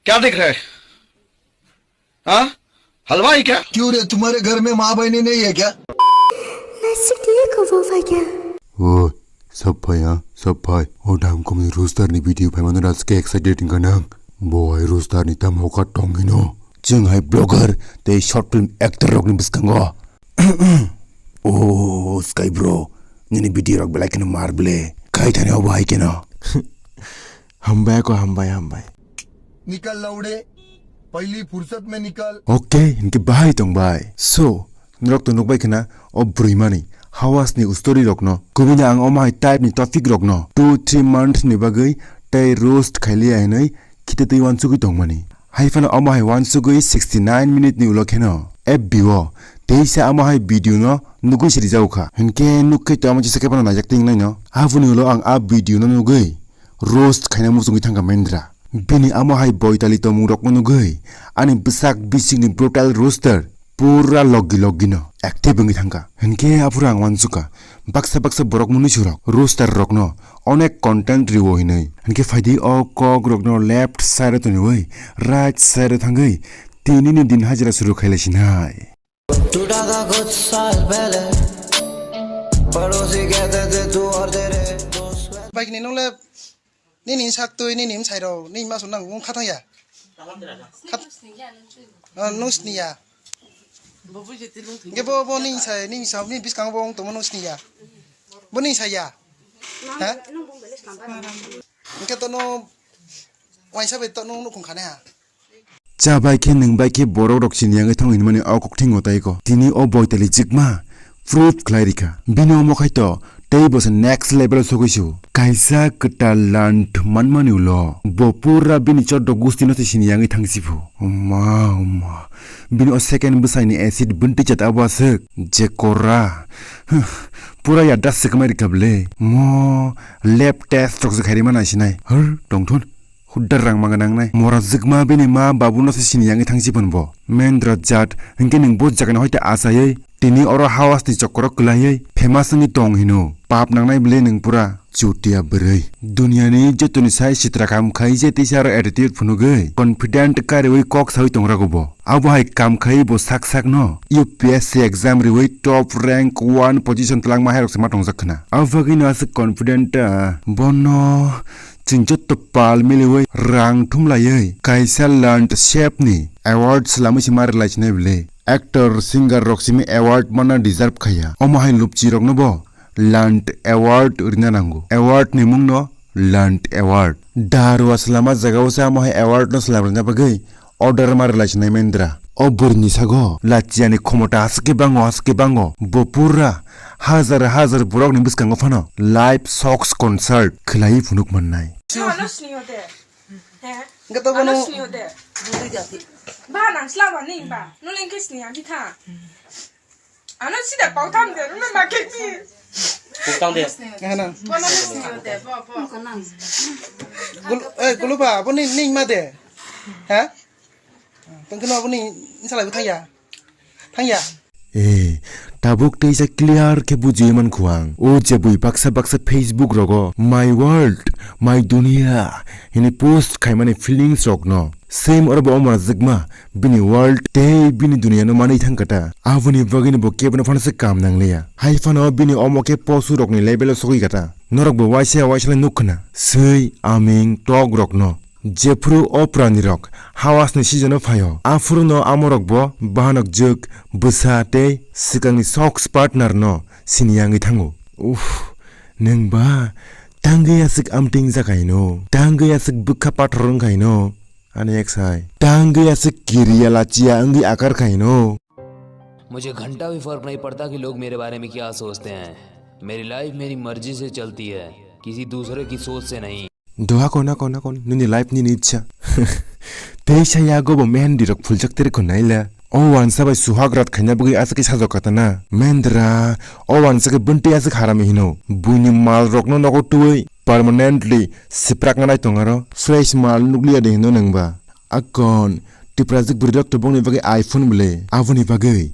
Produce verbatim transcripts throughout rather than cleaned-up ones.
क्या देख रहा है? हाँ? हलवा है क्या? क्यों रे, तुम्हारे घर में माँ बहनी नहीं है क्या? Nasik dia ko wo fai kya? ओ सब भाई, हाँ सब भाई, ओ डांग को मैं रोस्टर नी वीडियो भाई मानो राज के एक्साइटेड इनका नाम। वो है रोस्टर नी तम होका टोंगिनो। चंग है ब्लॉगर, ते शॉर्ट फिल्म एक्टर रोग नी बिस्कंगो। ओ sky bro, nini video rok belai kheno mar ble. Kai thani obo hai kheno. Hambai ko hambai, hambai. Nikal laude, pahli fursat mein nikal. Okay, hinke bahai tong bai. So, norok to nukbai khna o brwi mani hawas ni story rok no. Kubini ang omo hai type ni topic rok no two three month ni bagwi tei roast khaili ainai khite twi wansugwi tongmani. Hai phano omo hai wansugwi sixty nine minute ni ulo kheno F B o teisa omo hai video no nugwi siri jago kha. Hinkhe nuk khe to omo chisa khe phano naijak ting nai no. Aboni ulo ang a video no nugwi roast khaina muchungwi thangkha Mendra. Bini omo hai boitali tongmung rok no nugwi ani bwsak bising ni brutal roaster pura logi logi no active wngwi thangkha. Hinkhe aphuru ang wansukha, baksa baksa borok munui surok roaster rokno onek content riwo hinwi. Hinkhe phaidi o kok rokno left side o toniwi right side o thangwi tinini din hajira suru khailaisinai. टूटा था कुछ साल पहले, पड़ोसी कहते थे तू और तेरे दोस्त। Bike ni nung le Nini sak twi, nini bwsai rok, nini masu nang wng kha thang ya? Khat-, ah, nung sini ya? Hingke bo, bo nini sai, nini sa, nini bwskango bo wng tongma nung sini ya? Bo nini sai ya? Ha? Hingke to no waisa bai to no nukhung khane ha? Cha bai khe nwng bai khe borok rok sini yangwi thang hinmani o kok thingo tai ko. Tini o boitali chikma proof khlai rikha. Bini omo khai to tei bo se next level o sogwi su. Kaisa kwtal land manmani ulo bo pura bini choddo gusti no se sini yangwi thang si phu. Oma, oma. Bini o second bwsai ni acid bwntwi chat abo aswk je kora. Huh, pura ya das se kwmai rikha bwle. Mo lab test rok se khairi mana sinai. Hur, tongthun. Hudar rang ma gwnang nai. Mora jwkma bini ma babu no se sini yangwi thang si phun bo. Mendra jat, hinkhe nwng bo jaga ni hoite achaiwi, tini oro hawas ni chokoro kwlaiwi, famous wngwi tong hino. Pap nangnai bwle nwng pura chutia bwrwi. Duniya ni jotoni sai sitra kam khai je teisa aro attitude phunugwi, confident kariwi kok sawi tongrago bo. Abo hai kam khai bo sak sak no U P S C exam riwi top rank one position twlangma hai rok se ma tongjak khna. Abo bagwi no aswk confident ta bono Chwng joto pal miliwi rang thumlaiwi kaisa land ship ni award swlamwi se ma rwlai sinai bwle. Actor, singer rok simi award mana deserve khaya. Omo hai lupchi rokno bo land award rina nango. Award ni mung no land award. Darwa swlama jaga o se amo hai award no swlam rwna bagwi order ma rwlai sinai Mendra. O bwrwi ni sago lachiya ni khomota aswk khe bango, aswk khe bango. Bo pura hajar hajar borok ni bwskango phano live shocks concert khwlaiwi phunuk mannai. Ano sini hote. He? Hwnkhe to bono ano sini hote. Ba nang slaba ni ba. Nole hwnkhe sini ya bitha. Ano sida pau tham de, nole ma kek ni. Pau tham de. Hana. Bono sini hote, bo, bo. Gul-, eh, guluba, bo ni, ni ma de. Ha? Tongkheno aboni salai bo thangya. Thangya. Eh, tabuk teisa clear khe bujiwi mankhu ang. O je bui baksa baksa Facebook rogo, "My world, my dunia," hini post khaimani feelings rokno. Same oro bo omo rajwkma, bini world tei bini duniano manwi thangkha ta. Aboni bagwino bo kebono phano se kam nangliya. Hai phano bini omo khe posu rokni level o sogwi kha ta. Norok bo waisa waisa le nuk khna. Swi, aming, tok rokno. Jephru o pranirok hawasni season-o phaio, aphuru no amorokbo bahanok jwk, bwsa tei swkangni soks partner-no sini yangwi thango. Uff, nwng ba tangwi aswk amting ja kaino, tangwi aswk bwkha pathor wng kaino, ani ek sai, tangwi aswk kiriya lachiya wngwi akar kaino. मुझे घंटा भी फर्क नहीं पड़ता कि लोग मेरे बारे में क्या सोचते हैं। मेरी लाइफ मेरी मर्जी से चलती है, किसी दूसरे की सोच से नहीं। Doha kona kona kon nini life nini ichha. Tei saya go bo mehendi rok phuljak tere ko naila. O wansa bai suhag rat khaina bagwi aswk khe sajok katana. Mendra, o wansa khe bwntwi aswk harami hino. Buini mal rokno nogo twiwi permanently siprak nai tong aro. Fresh mal nukliya de hino nangba. Akon, Tiprajwk bwrwi rok to bongni bagwi iPhone bwle. Aboni bagwi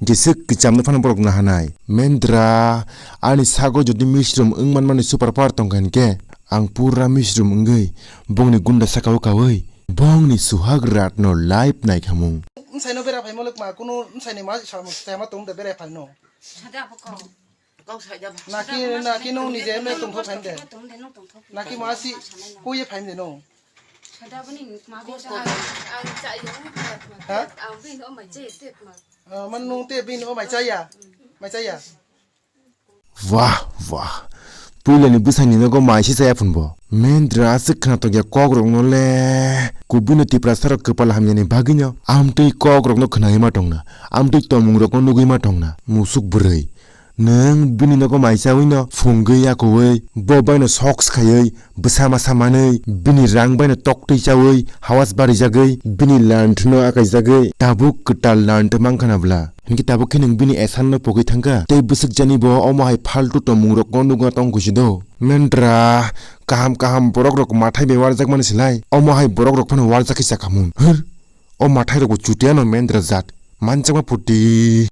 jeswk kwchamno phano borok nahanai. Mendra, ani sago jodi misrom wng manmani super power tongkha hinkhe, ang pura misrom wngwi bongni gunda sakao kaui Bongni suhak ratno live naikhamung. Bwsaino bera phaimolok ma, kunu bwsaini ma sama tong de bera phaino. Sada bokong. Kok saja ba. Naki, naki nung nije emne tongthok phaim de. Naki masi kuye phaim de no. Sada boni ma bisa. Ang chai yo. Ha? Ang bini no mai chai te ma. Ah, man nung te bini no mai chaya. Mai chaya. Wah, wah. Puilani bwsani nogo mai si chaya phunbo. Mendra aswk khna tokya kok rokno le. Kubino Tiprasa rok kwpal hamyani bagwino amtwi kok rokno khnawi ma tongna. Amtwi tomung rokno nugwi ma tongna. Musuk bwrwi. Nwng bini nogo mai chawi no phungwi yakowi bo baino sok swkhaiwi bwsa masa manwi bini rang baino toktwi chawi hawas barijagwi bini land no akaijagwi tabuk kwtal land mankha na bwla. Hinkhe tabuk khe nwng bini esan no pogwi thangkha tei bwswk jani bo omo hai faltu tomung rokno nugna tong kusi do. Mendra kaham kaham borok rok mathai bai warjak mani silai omo hai borok rok phano warjak khe chakhamun. Hwr. O mathai rok bo chutiano Mendra jat manjakma phuti.